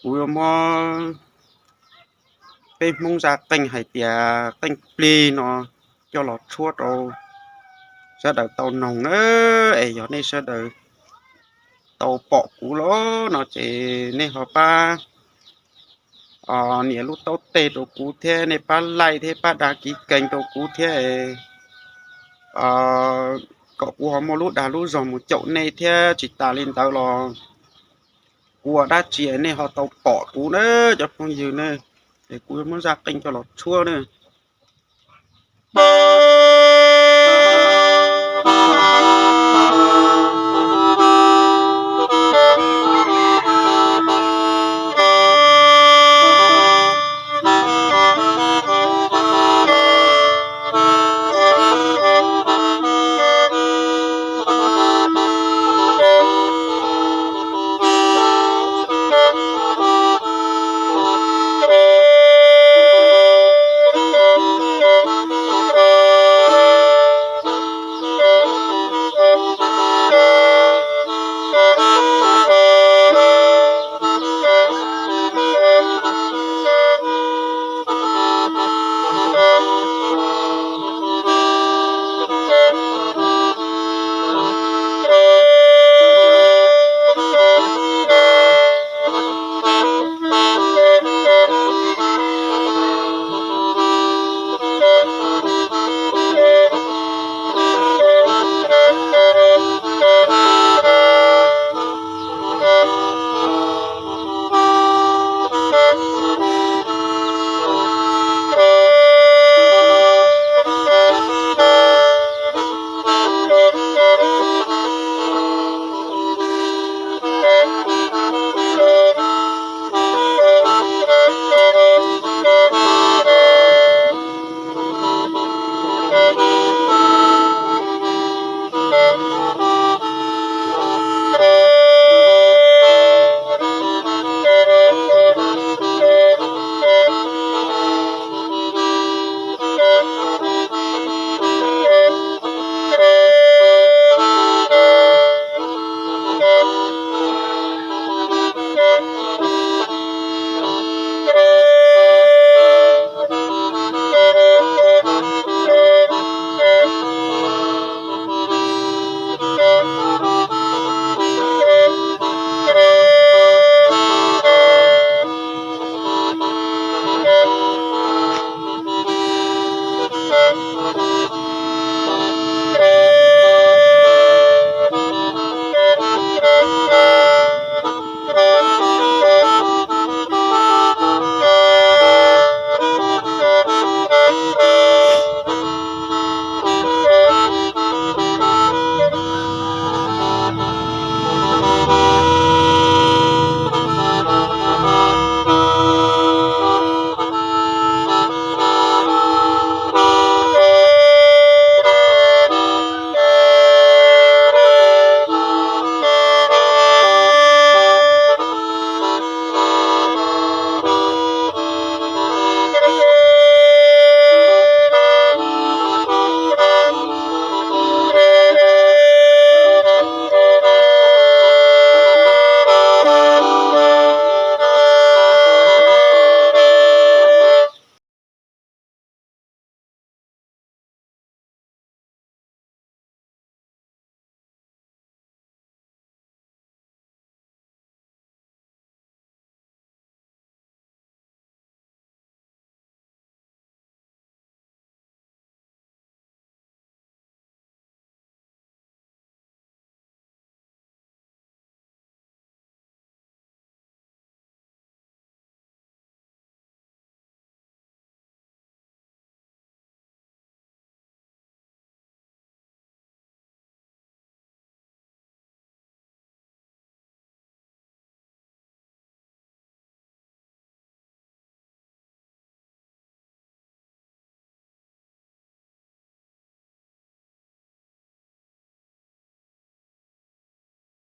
Kuv yuav muab peb Hmoob zaj qeej hais tias qeej plig no coj los tshuab rau sawv daws tau noog na. Es yog nej sawv daws tau pom kuv lawm no ces nej ho pab nias lub taub teg rau kuv thiab nej pab like thiab pab đăng ký kênh rau kuv thiab, kom kuv ho muaj lub dag lub zog mus caum nej thiab. Tsis tas li ntawd los kuv ua dab tsi nej ho tau pom kuv na cov phooj ywg na. Es kuv yuav muab zaj qeej coj los tshuab na.